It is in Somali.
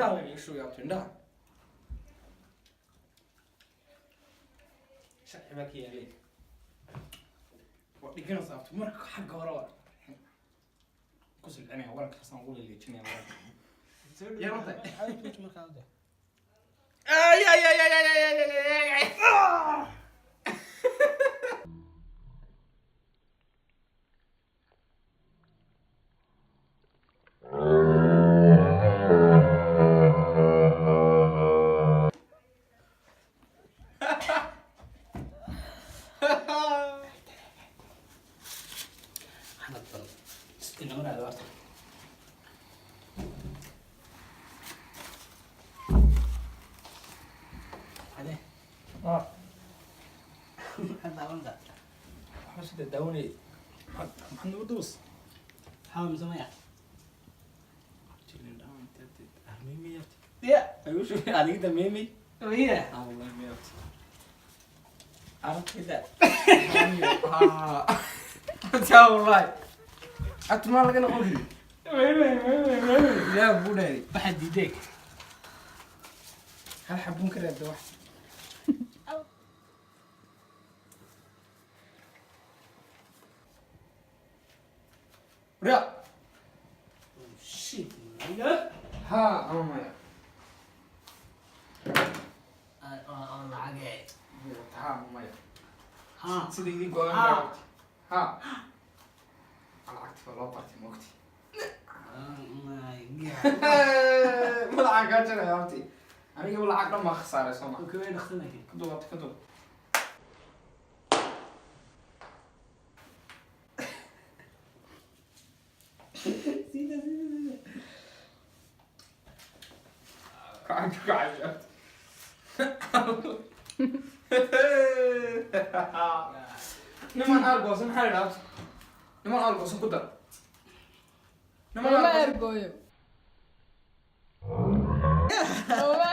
Indhaha lagaga shubaya, abti, indhaha. Sharci baa ka yaalay, waa dhiganaysa, abti. Marka xagga hore waa ku silcinaya warankaasaan ugu leleejinaya waranka. Yaranta. Ay, ay, ay, ay, ay, ay, ay, ay, ay, ay. Maxamed, bal inama raado horta. Ade. Ah. Maxaad daawanaysaa? Waxaan sida daawanayay. Maxaad nagu duus? Maxaa mise maya? Ya. Adiga mimi. Maya. Ah, wallahi maya. Aragtida. Ah. Wallahi. Abti, maa laga noqon karin. Ilaah buu dhahay. Waxaad diiday. Hal xabuun ka raadda wax. Ria. Shit, maya. Ha, ama maya. Oo lacage. Ha, ama maya. Ha. Sida idin go'aan Ha. gaartay. Ha. Lacagta waa loo bartay, moogti. Oh my God. Madaxaan kaa jaraya, abti. Aniga lacag dhan baa khasaaray, soo ma? Okay, way dhaqsan laakiin. Ka duub, abti, ka duub. Sida, sida, sida. Kacab, kacab, abti. Niman aargoosan maxaa la idhaha, abti? Niman aargoosan ku dar. Niman Lama aargoosan. ergooyo. Lama.